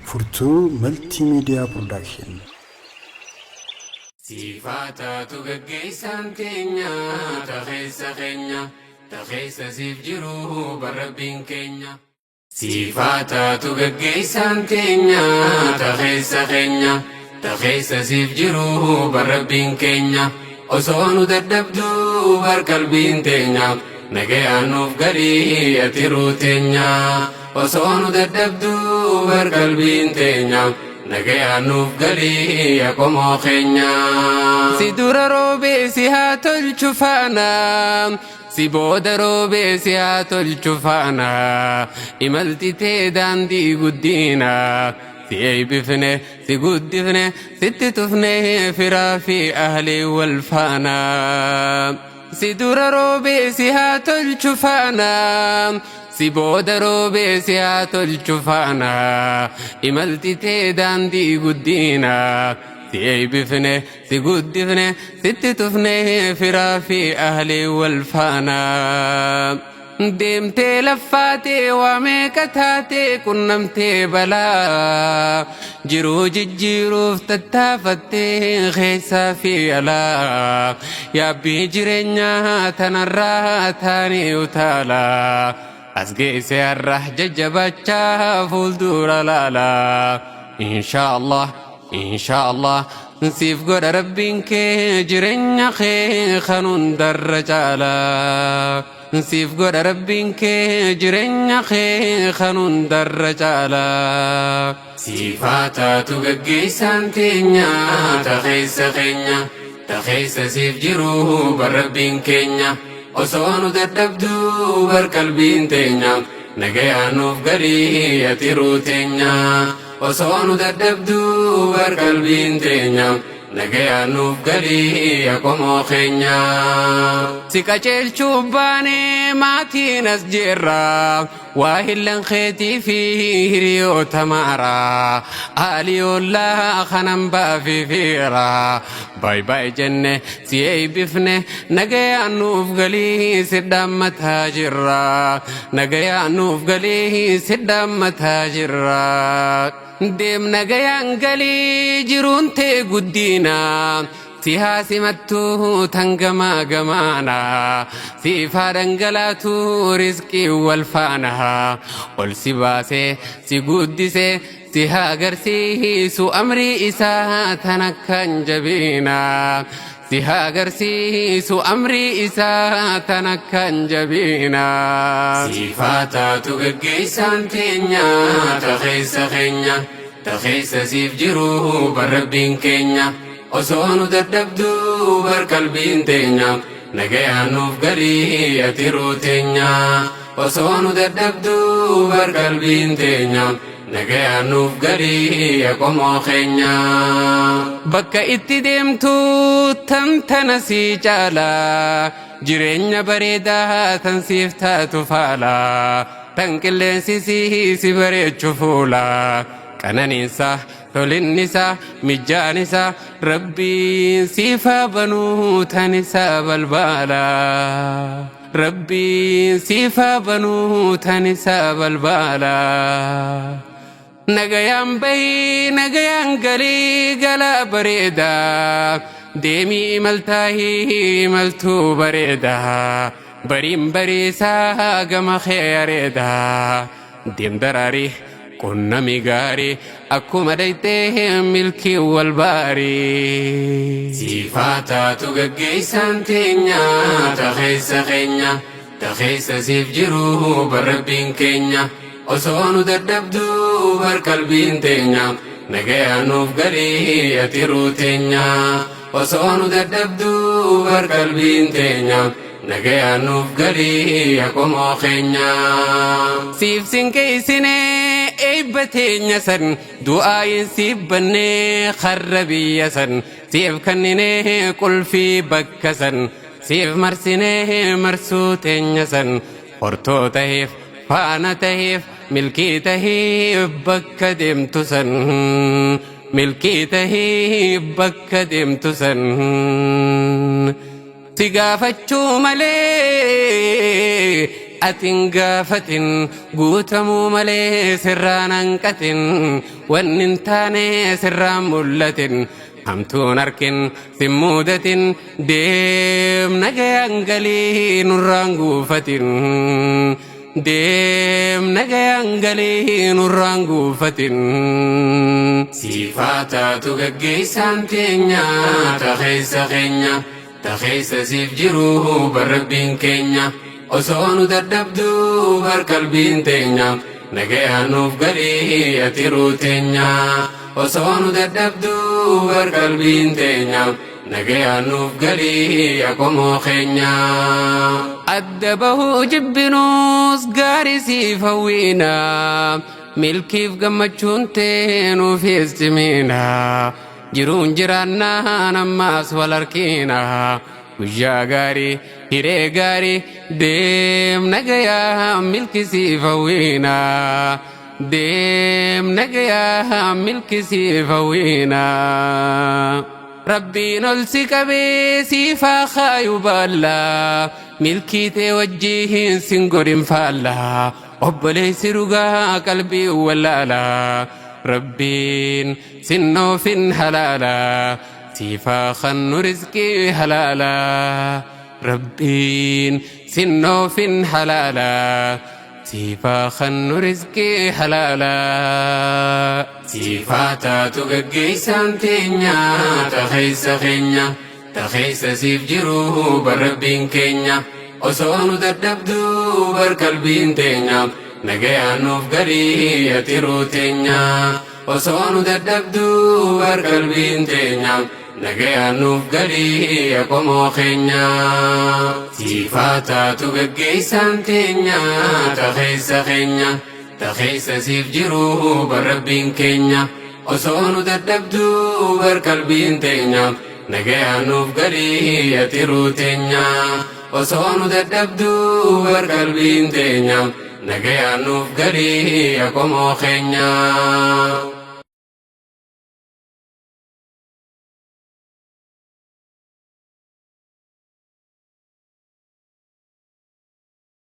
Furtuu Multimedia Production. Siifaa taatu gaggeessaan teenya ta keessa keenya ta keessa siif jiru bar Rabbiin keenya. Siifaa taatu gaggeessaan teenya ta keessa keenya ta keessa siif jiru bar Rabbiin keenya. Osoo nu dadhabduu bar qalbiin teenya nagayaan nuuf galii ati ruu teenya. Osoo nu dadhabduu bar qalbiin teenya nagayaan nuuf galii ya qomoo keenya. Si dura roobee si haa tolchu faana si booda roobee si haa tolchu faana imalti tee daandii guddina si eeybifne si guddifne sitti tufne firaa fi ahlii wal faana. Si dura roobee si haa tolchu faana si booda roobee si haa tolchu faana imalti tee daandii guddina si eeybifne si guddifne sitti tufne firaa fi ahlii wal faana. Deemtee laffaatee waa meeqa taatee qunnamtee balaa jiruu jijjiiruuf tattaafattee keessaa fi alaa yaabbii jireenyaa tanarraa taanii utaalaa as geesse har'a jajjabaachaa fuuldura laalaa inshaa Allah inshaa Allah siif godha rabbiin kee jireenya kee kan hundarra caalaa. Siif godha rabbiin kee jireenya kee kan hundarra caalaa. Siif haa taatu gaggeessaan teenya ta keessa keenya ta keessa siif jiru bar rabbiin keenya osoo nu dadhabduu bar qalbiin teenya nagayaan nuuf galii ati ruu teenya osoo nu dadhabduu bar qalbiin teenya Nagayaan nuuf galii ya qomoo keenya. Si qaceelchuuf baanee maatiin as jirra. Waa hillan keetii fi hiriyoota maara. Aalii ollaa kanan baafi fiira. Baay baay jenne si eeybifne nagayaan nuuf galii si dhaammataa jirra. Nagayaan nuuf galii si dhaammataa jirra. Deem nagayaan galii jiruun tee guddiina si haa simattuu tan gamaa gamaana siif haa dhangalaatu rizqii wal faana ol si baasee si guddisee si haa agarsiisu amrii isaa tan akkaan jabiina si haa agarsiisu amrii isaa tan akkaan jabiina. Siif haa taatu gaggeessaan teenya ta keessa keenya ta keessa siif jiru bar rabbiin keenya osoo nu dadhabduu bar qalbiin teenya nagayaan nuuf galii ati ruu teenya osoo nu dadhabduu bar qalbiin teenya Nagayaan nuuf galii ya qomoo keenya. Bakka itti deemtu tan tana sii caala jireenya bareedaa tan siif taatu faala tan qilleensi sii si bareechu fuula qananiinsa tolinni isaa mijjaan isaa rabbiin siif haa banuu tan isaa balbaala. Rabbiin siif haa banuu tan isaa balbaala. Nagayaan bahii nagayaan galii galaa bareeda. Deemii imaltaahii imaltuu bareeda. Bariin bariisaa gama kee areeda. Deem daraarii qunnami gaarii akkuma dhayxee milkii wal baarii. Siif haa taatu gaggeessaan teenya ta keessa keenya ta keessa siif jiru bar rabbiin keenya osoo nu dadhabduu bar qalbiin teenya nagayaan nuuf galii ati ruu teenya osoo nu dadhabduu bar qalbiin teenya Nagayaan nuuf galii ya qomoo keenya. Siif sinqeessine eebba teenya san du'aayin siif bannee karra biyya san siif kannine qulfii bakka san siif marsine marsuu teenya san hortoo taheef faana taheef milkii taheef bakka deemtu san milkii taheef bakka deemtu san. Si gaafachuu malee Atin gaafatin guutamuu malee sirraan hanqatin, wanni hin taane sirraan mul'atin, hamtuun arkin sin muudatin. Deem nagayaan galii, nurraan guufatin. Deem nagayaan galii, nurraan guufatin. Siifaa taatu gaggeessaan teenya, ta keessa keenya, ta keessa siif jiru barrabbiin keenya. Osoo nu dadhabduu bar qalbiin teenya, nagayaan nuuf galii ati teenya. Osoo nu dadhabduu bar qalbiin teenya, nagayaan nuuf galii qomoo keenya. Adda bahuu jibbinuus gaarii siif hawwiina, milkiif gammachuun tee nuuf cimiina. Jiruun jiraannaan ammaas wal harkiina. Guyyaa gaarii, hiree gaarii, deem nagayaa, milkisiif hawwiina. Deem nagayaa, milkisiif hawwiina. Rabbiin ol si qabee siifaa kaayu baallaa, milkii tee wajjiin sin godhin faallaa. Obboleessi dhugaa qalbii wallaalaa, Rabbiin sinnoofin halaalaa, siifaa kannu rizqii halaalaa. Rabbiin sinnoofin halaalaa, siifaa kannu rizqii halaalaa. Siifaa taatu gaggeessaan teenya, ta keessa keenya, ta keessa siif jiru barrabbiin keenya. Osoo nu dadhabduu bar qalbiin teenya, nagayaan nuuf galii ati teenya. Osoo nu dadhabduu bar qalbiin teenya, nagayaan nuuf galii qomoo keenya. Siifaa taatu gaggeessaan teenya, ta keessa keenya, ta keessa siif jiru barrabbiin keenya. Osoo nu dadhabduu bar qalbiin teenya, nagayaan nuuf galii ati teenya. Osoo nu dadhabduu bar qalbiin teenya, nagayaan nuuf galii qomoo keenya.